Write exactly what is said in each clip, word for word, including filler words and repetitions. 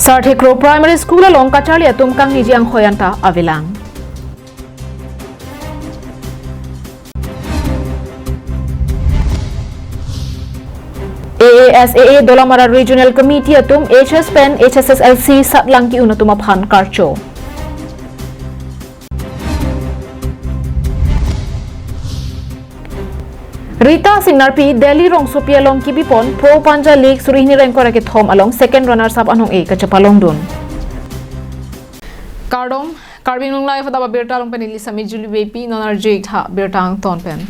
Sarthekro Primary School along kacharli atum kangniji anghoi anta avelang. A A S A A Dolamara Regional Committee atum H S pen H S S L C satlang ki-un atum aphan karcho. Rita Singnarpi Delhi rongsopi along kibipon Pro Panja League suri hini ra ingkoi ra kethom along second runners up anong-e kachepalongdun. Kardom, Karbi Anglong Live adap abirta along pen neli Sami Julie Beypi, non arju-ik tha birta angton pen.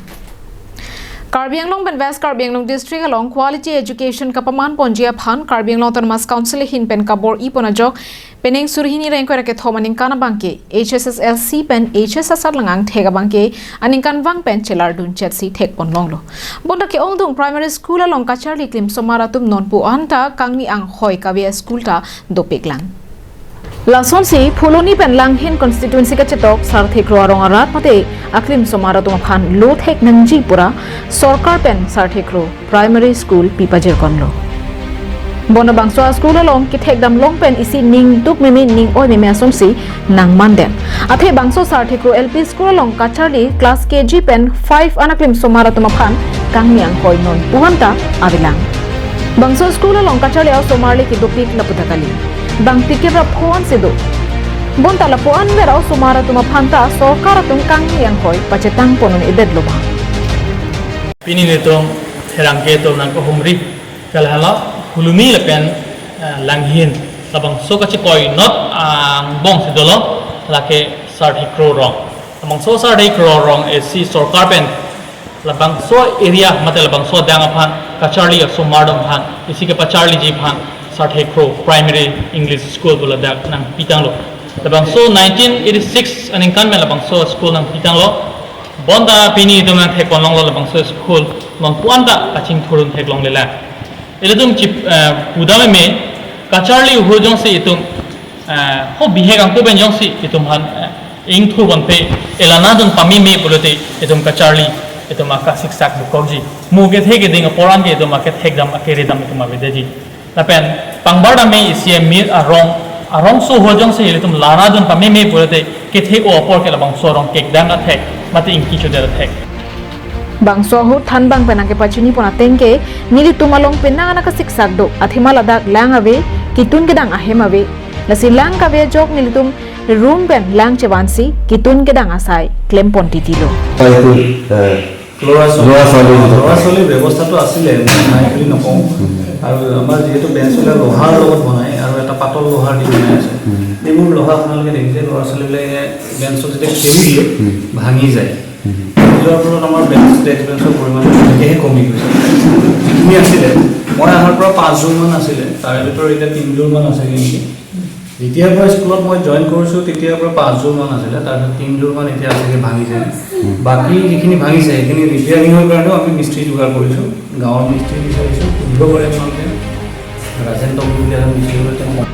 Karbi Anglong pen West Karbi Anglong District along quality education kapaman ponji aphan Karbi Anglong Autonomous Council ahin pen kabor-i pon ajok penang suri hini ra ingkoi ra kethom aningkan abangke H S S L C pen H S S satlang angthek abangke aningkanvang pen chelardun chetsi thek ponlonglo. Bonta ke-ongdung Primary School along kacharli klim osomar atum nonpu anta kangni anghoi kave a-school ta dopiklang. Lasonsi Phuloni pen Langhin constituency kachetok Sarthekro arong arat mate aklim osomar atum aphan lo thek nangji pura sorkar pen Sarthekro Primary School pi pajirkonlo. Bonta bangso a-school along kethekdam long pen isi ning duk meme ning oi meme asonsi nangmanden. Athe bangso Sarthekro L P School along kacharli class K G pen five an aklim osomar atum aphan kangni anghoi nonpu anta avelang. Bangso school along kacharli a-osomar le kedopik lapu ta kali. Bangtik kepra pho ansi do. Bonta lapu-an ber a-osomar atum aphan ta sorkar atum kangni anghoi pachetang pon un-edetlo bang. Pini nelitum pherangke atum nangkehumri, kali hala Phuloni lapen, eh, Langhin labangso kachekoinot angbong si dolo, lake Sarthekro rong. Labangso Sarthekro rong isi sorkar pen labangso area mate labangso adang aphan kacharli osomar atum aphan isi kepacharliji aphan Sarthekro Primary English School pu ladak nangpitanglo. Labangso nineteen eighty-six aningkan pen labangso school nangpitanglo. Bonta pini itum nangthek ponlonglo labangso school nonpu anta kachingthurdun theklonglelang. Ilitum chip, eh, pudam meme kacharli ahut jongsi itum, eh, ho bihek angko pen jongsi itum aphan, eh, ingthur ponpe, elanadun pameme pulote itum kacharli itum akasiksak dokokji. Mo kethe keding apor an ke itum akethekdam akeredam itum avedetji. Lapen pangbar dam me isi amir arong, arongso ahut jongsi ilitum lanadun pameme pulote kethe-o apor ke labangso arong kekdang athek mate ingki chodet athek. Bangso ahut thanbang pen nangkepachini pon ateng ke nelitum along penang an akasiksak do, athema ladak lang ave, kitun kedang ahem ave. Lasi lang kave ajok nelitum room pen lang chevansi kitun kedang asai klem pon titilo. হয়তো, এ, ল'ৰা ছোৱালী, ল'ৰা ছোৱালী দুটা। ল'ৰা ছোৱালীৰ ব্যৱস্থাটো আছিলে, নাই বুলি নকওঁ। উম। আৰু আমাৰ যিহেতু বেঞ্চবিলাক লোহাৰ লগত বনায় আৰু এটা পাতল লোহাৰ দি বনাই আছে। উম। এইবোৰ লোহা আপোনালোকে দেখিছে, ল'ৰা ছোৱালীবিলাকে বেঞ্চত যেতিয়া খেলি দিয়ে, উম। ভাঙি যায়। উম। ভাঙি যোৱাৰ ফলত আমাৰ বেঞ্চ, ডেস্ক বেঞ্চৰ পৰিমাণটো তেনেকৈহে কমি গৈছে। যিখিনি আছিলে, মই অহাৰ পৰা পাঁচযোৰমান আছিলে, তাৰে ভিতৰত এতিয়া তিনিযোৰমান আছেগৈ নেকি। যেতিয়াৰ পৰা স্কুলত মই জইন কৰিছোঁ, তেতিয়াৰ পৰা পাঁচযোৰমান আছিলে, তাৰপিছত তিনিযোৰমান এতিয়া আছেগৈ ভাঙি যায়। উম। বাকী যিখিনি ভাঙিছে, সেইখিনি ৰিপেয়াৰিঙৰ কাৰণেও আমি মিস্ত্ৰী যোগাৰ কৰিছোঁ, গাঁৱৰ মিস্ত্ৰী বিচাৰিছোঁ, সুধিব পাৰে আপোনালোকে। ৰাজেন টম বুলি এজন মিস্ত্ৰী হয়, তেওঁ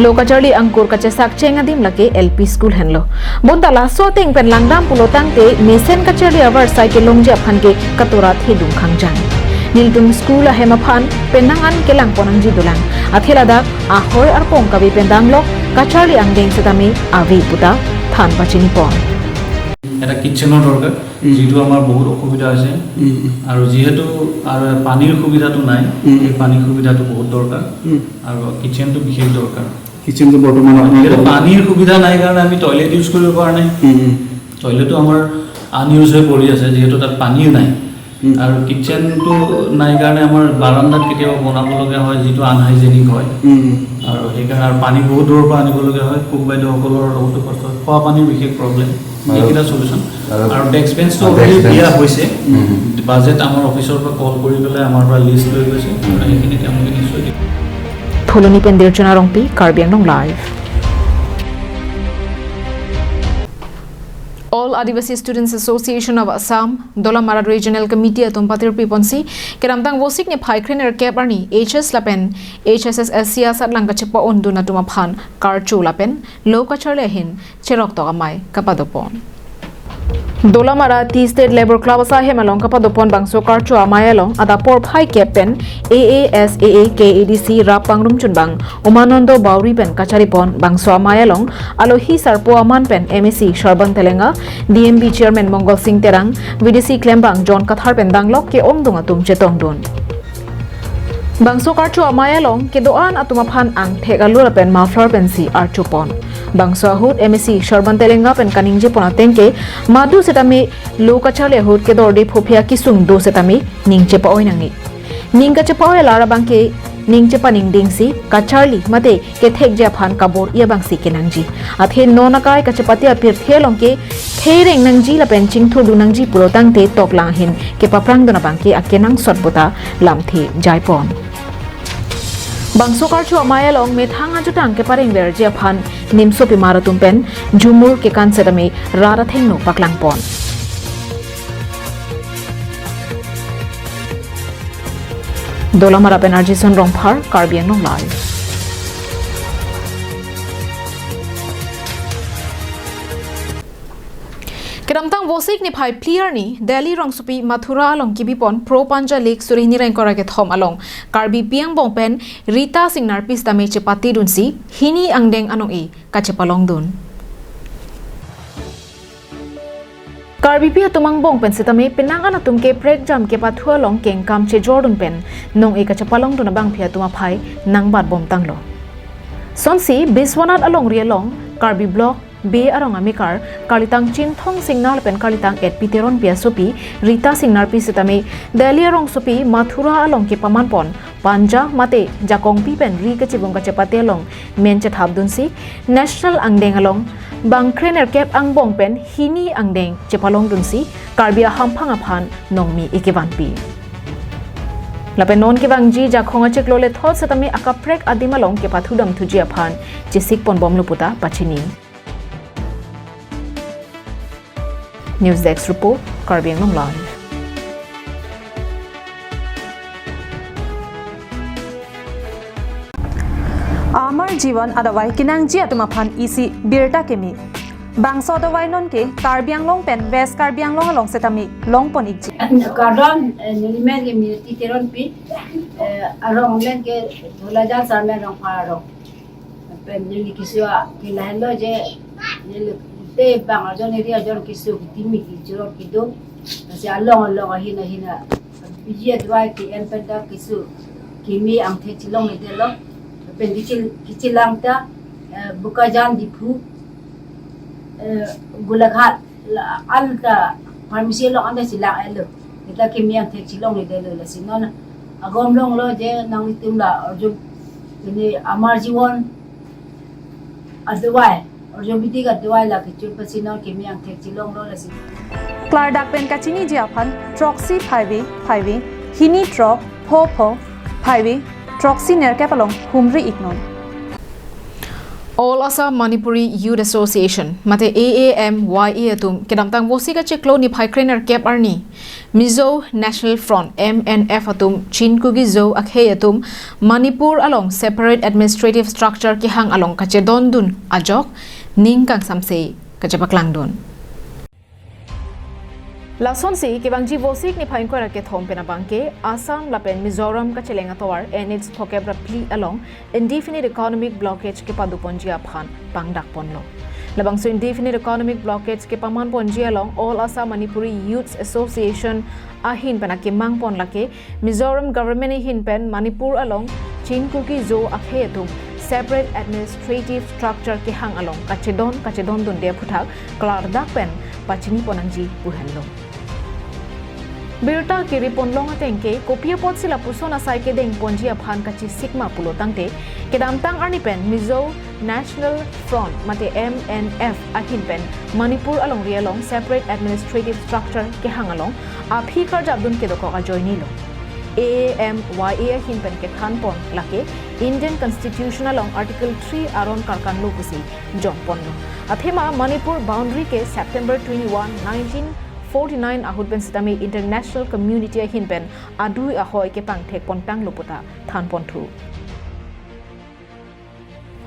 Lo kacharli angkur kachesak cheng adim lake L P school henlo. Bonta laso ateng pen langdam pulo tangte mesen kacharli avarsai kelongji aphan ke katora thedung khangjang. Nelitum school ahem aphan penang an kelang pon nangji dolang. Athe ladak ahoi arpong kave pen damlok kacharli angdeng setame ave puta than pachini pon. এটা কিটচেনৰ দৰকাৰ, উম। যিটো আমাৰ বহুত অসুবিধা হৈছে। উম, উম। আৰু যিহেতু আৰু পানীৰ সুবিধাটো নাই, উম। এই পানীৰ সুবিধাটো বহুত দৰকাৰ। উম। আৰু কিটচেনটো বিশেষ দৰকাৰ। কিটচেনটো বৰ্তমান আপোনাৰ যিহেতু পানীৰ সুবিধা নাই কাৰণে আমি টয়লেট ইউজ কৰিব পৰা নাই। উম, উম। টয়লেটো আমাৰ আনইউজ হৈ পৰি আছে, যিহেতু তাত পানীও নাই। উম। আৰু কিটচেনটো নাই কাৰণে আমাৰ বাৰাণ্ডাত কেতিয়াবা বনাবলগীয়া হয়, যিটো আনহাইজেনিক হয়। উম, উম। আৰু সেইকাৰণে আৰু পানী বহুত দূৰৰ পৰা আনিবলগীয়া হয়। কুক বাইদেউসকলৰ লগতো কষ্ট হয়। খোৱা পানীৰ বিশেষ প্ৰব্লেম। আৰু এইকেইটা ছলিউশ্যন। আৰু আৰু ডেস্ক বেঞ্চটো ডেস্ক অলৰেডি বেঞ্চ। দিয়া হৈছে। উম, উম। বাজেট আমাৰ অফিচৰ পৰা কল কৰি পেলাই আমাৰ পৰা লিষ্ট লৈ গৈছে। উম। আৰু সেইখিনি তেওঁলোকে নিশ্চয় দিব। Phuloni pen Dirchona Rongpi, Karbi Anglong Live. All Adivasi Students Association of Assam, Dolamara Regional Committee atum patirpi ponsi, kedamtang Vosik niphai krenerkep arni H S lapen H S S L C asatlang kachepa-ondun atum aphan karcho lapen lo kacharli ahin cheroktok amei kapado pon. Dolamara Tea State Labour Club asai hem along kapadopon bangso karcho amei along adap porphai kep pen A A S A A K A D C rap pangrumchunbang Umanando Bauri pen kacharipon bangso amei along alohi sarpo aman pen M A C Sarban Telenga, D M B Chairman Mongol Sing Terang, V D C klembang John Kathar pen danglok ke-ongdung atum chetongdun. Bangso karcho amei along kedo-an atum aphan angthek alur pen muffler pensi archopon. Bangso ahut M A C Sarban Telenga pen kaningjepon ateng ke madu setame lo kacharli ahut kedorde phophi akisung do setame ning chepa-oi nangne. Ning kachepa-oi alar abang ke ning chepaningdingsi kacharli mate kethekji aphan kabor-i abangsi kenangji. Athe non akai kachepate apirthe along ke theireng nangji lapen chingthurdu nangji pulo tangte toklang ahin kepaprangdun abang ke akenangsot puta lamthe jaipon. Bangso karcho amei along methang ajutang keparengverji aphan nimsopimar atum pen jumur kekan setame rat athengno paklangpon. Dolamara pen Arjison Rongphar, Karbi Anglong Live. Kedamtang Vosik niphai phli arni Delhi rongsopi Mathura along kebipon Pro Panja League suri hini ra ingkoi ra kethom along Karbipi angbong pen Rita Singnarpi setame chepatedunsi hini angdeng anong-e kachepalongdun. Karbipi atum angbong pen setame penang an atum ke prekjam kepathu along kengkam chejordun pen nong-e kachepalongdun abangpi atum aphai nangbatbomtanglo. Sonsi Biswanath alongri along Karbi Block Bey arong amekar karlitang Chinthong Singnar pen karlitang Etpi Teronpi asopi Rita Singnarpi setame Delhi arongsopi Mathura along kepamanpon panja mate jakongpi pen ri kachibung kachepate along men chethapdunsi national angdeng along bang krenerkep angbong pen hini angdeng chepalongdunsi Karbi ahamphang aphan nongmi ekevanpi. Lapen non kevangji Jakhong achiklo lethot setame akaprek adim along kepathudamthuji aphan chesikponbomlo puta pachini. News Desk Report, Karbi Anglong Live. Amar Jiwan adavai kenangji atum aphan isi birta keme. Bangso adavai nonke Karbi Anglong pen West Karbi Anglong along setame longpon ikji. Kardom, eh, nelimen ke Miniti Teronpi, eh, arong len ke Dholajan Sarmen Rongphar arong. Pen neli keso ke lahenlo je, neli te bang ajon eri ajon keso ketimi kejor kedo. Lasi along along ahin ahin a biji adavai ke-en pen ta keso keme angthek chelongledetlo. Pen kechil-, kechelang ta, eh, Bokajan, Diphu, eh, Golaghat, la, anta pharmacy along anta chelang-etlo. Seta keme angthek chelongledetlo, lasi non agom longlo je nanglitum la arju ini Amar Jiwan adavai, Ayurvedic adavai la kecho pensi non keme angthek chelonglo, lasi. Klardak pen kachiniji aphan throksi phaivi phaivi, hini throk pho pho, phaivi throksi nerkep along humri iknon. All Assam Manipuri Youth Association, mate A A M Y A atum, kedamtang Vosik achiklo niphai krenerkep arni Mizo National Front, M N F atum, Chin Kuki Zo akhei atum, Manipur along separate administrative structure kehang along kachedondun ajok, ning kangsamse kachepaklangdun. Lasonsi kevangji Vosik niphai ingkoi ra kethom pen abangke Assam lapen Mizoram kacheleng atovar N H phokep ra phli along indefinite economic blockade kepadoponji aphan pangdakponlo. Labangso indefinite economic blockade kepamanponji along All Assam Manipuri Youths Association ahin pen akemangpon lake Mizoram government ahin pen Manipur along Chin Kuki Zo akhei atum separate administrative structure kehang along kachedon kachedondunde aphuthak klardak pen pachinipon nangji pu henlo. Birta keriponlong ateng ke kopi apotsi lapuson asai kedengponji aphan kachesikma pulo tangte, kedamtang arni pen Mizo National Front mate M N F ahin pen Manipur alongri along separate administrative structure kehang along aphi karjapdun kedokok ajoinelo. A A M Y A ahin pen kethanpon lake Indian Constitution along Article three aron karkanlo pusi jongponlo. Athema Manipur boundary ke September twenty-one, nineteen forty-nine ahut pen setame international community ahin pen adui ahoi kepangthekpontanglo puta thanponthu.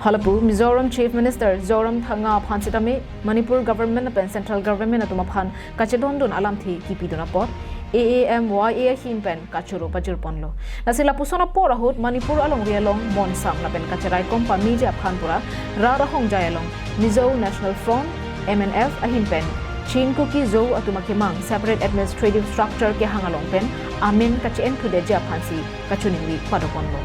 Halapu Mizoram Chief Minister Zoramthanga aphan sitame Manipur government lapen central government atum aphan kachedondun alamthe kipidun apot A A M Y A ahin pen kachoro pajirponlo. Lasi lapuson apor ahut Manipur alongri along bonsam lapen kacheraikom pameji aphan pura rat ahongjai along Mizo National Front, M N F ahin pen Chin Kuki Zo atum akemang separate administrative structure kehang along pen amen kache-enthudeji aphansi kachiningri padoponlo.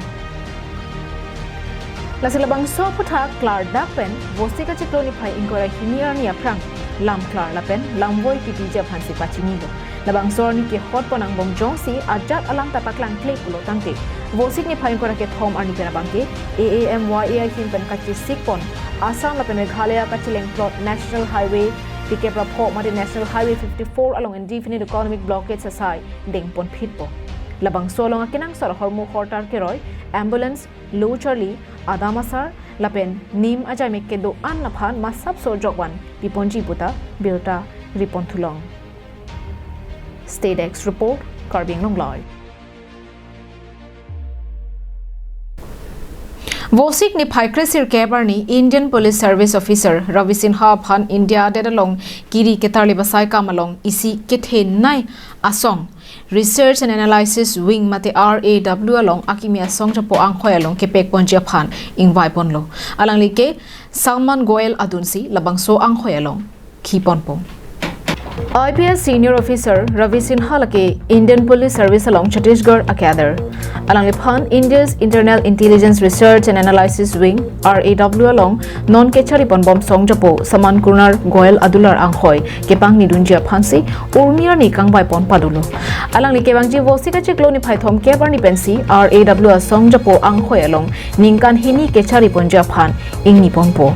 Lasi labangso aphuthak klardak pen Vosik achiklo niphai ingkoi ra hini arni aphrang lamklar lapen lamvoi kipiji aphansi pachinilo. Labangso arni kehotpon angbong jongsi ajat alam ta paklangkle pulo tangte, Vosik niphai ingkoi ra kethom arni pen abangke A A M Y A ahin pen kachesikpon Assam lapen Meghalaya kacheleng plot National Highway tikep ra pho mate National Highway fifty-four along indefinite economic blockade asai dengponphitpo. Labangso along akenangsot ahormu hortar keroi, ambulance, lo charli, adam asar lapen nim ajaimek kedo-an aphan masapso jokvan piponji puta birta riponthulong. State Desk Report, Karbi Anglong Live. Vosik niphai kresirkep arni Indian Police Service Officer Ravi Sinha aphan India adet along kiri ketarli basaikam along isi kethenei asong Research and Analysis Wing mate R A W along akimi asong japo anghoi along kepekponji aphan ingvaiponlo. Alangli ke Salman Goel adunsi labangso anghoi along kiponpo. I P S senior officer Ravi Sinha lake Indian Police Service along Chhattisgarh a-cadre. Alangliphan India's Internal Intelligence Research and Analysis Wing, R A W along non kechariponbom song japo Salman Kumar Goel adular anghoi kepangnidunji aphansi urmi arni kangvaipon padolo. Alangli kevangji Vosik achiklo niphai thomkep arni pensi R A W asong japo anghoi along ningkan hini kechariponji aphan ingniponpo.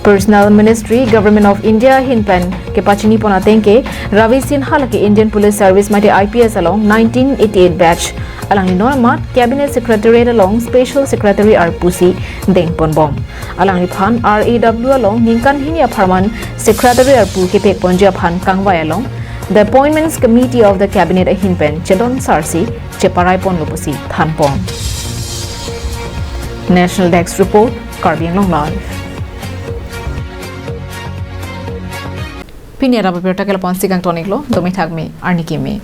Personnel Ministry, Government of India ahin pen kepachinipon ateng ke Ravi Sinha lake Indian Police Service mate I P S along nineteen eighty-eight batch. Alangli non amat Cabinet Secretariat along Special Secretary arpusi dengponbom. Alangliphan R A W along ningkan hini apharman Secretary arpu kepekponji aphan kangvai along the Appointments Committee of the Cabinet ahin pen chedon sarsi cheparaiponlo pusi thanpon. National Desk Report, Karbi Anglong Live. Pini arap abirta ke lapu-ansi kangton-iklo, domi thakmi, arni kimi.